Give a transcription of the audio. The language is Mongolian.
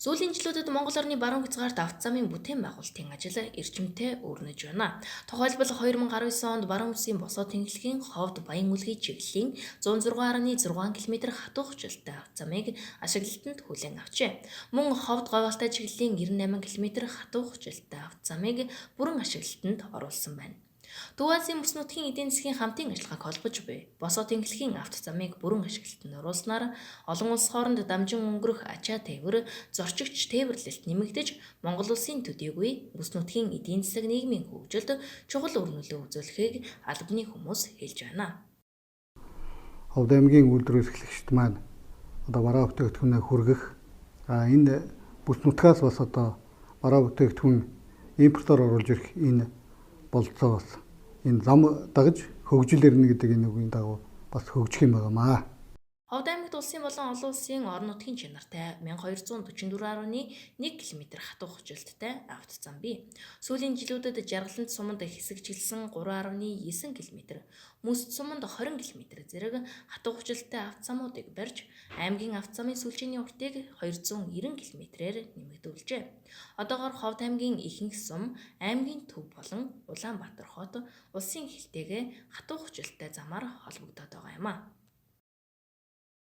Сүүлийн жилүүдэд Монгол орны баруун хязгаарт автозамын бүтээн байгуулалтын ажил эрчимтэй өрнөж байна. Тухайлбал, 2019 онд Баруун бүсийн Босоо тэнхлэгийн Ховд Баян-Үлгий чиглэлийн 106.6 км хатуу хүчилттэй автозамыг ашиглалтанд хүлээн авчээ. Мөн Ховд Говьалтай чиглэлийн 98 км хатуу хүчилттэй автозамыг бүрэн ашиглалтанд оруулсан байна. Төв Азийн бүс нутгийн эдийн засгийн хамтын ажиллагааг холбож буй Босоо тэнхлэгийн автозамыг бүрэн ашиглалтанд оруулснаар олон улс хооронд дамжин өнгөрөх ачаа тээвэр, зорчигч тээвэрлэлт нэмэгдэж, Монгол улсын төдийгүй бүс нутгийн эдийн засаг нийгмийн хөгжилд чухал үр нөлөө үзүүлэхийг албаны хүмүүс хэлж байна. Ховд аймгийн үйлдвэр эрхлэгчид маань одоо бараа бүтээгдэхүүнээ хүргэх, энэ бүс нутгаас бас одоо бараа бүтээгдэхүүн импортоор оруулж ирэх энэ бололцоо бас энэ зам дагаж хөгжил ирнэ гэдэг энэ үгийн дагуу бас хөгжих юм байнамаа. Ховд аймагт улсын болон олон улсын орон нутгийн чанартай 1244.1 км хатуу хүчилттэй автозам бий. Сүүлийн жилүүдэд Жаргалант суманд хэсэгчилсэн 3.9 км, Мөс суманд 20 км зэрэг хатуу хүчилттэй автозамуудыг барьж, аймгийн автозамын сүлжээний уртыг 290 км-ээр нэмэгдүүлжээ. Одоогоор Ховд аймгийн ихэнх сум, аймгийн төв болон Улаанбаатар хот улсын хэлтэйгээ хатуу хүчилттэй замаар холбогдоод байгаа юм а.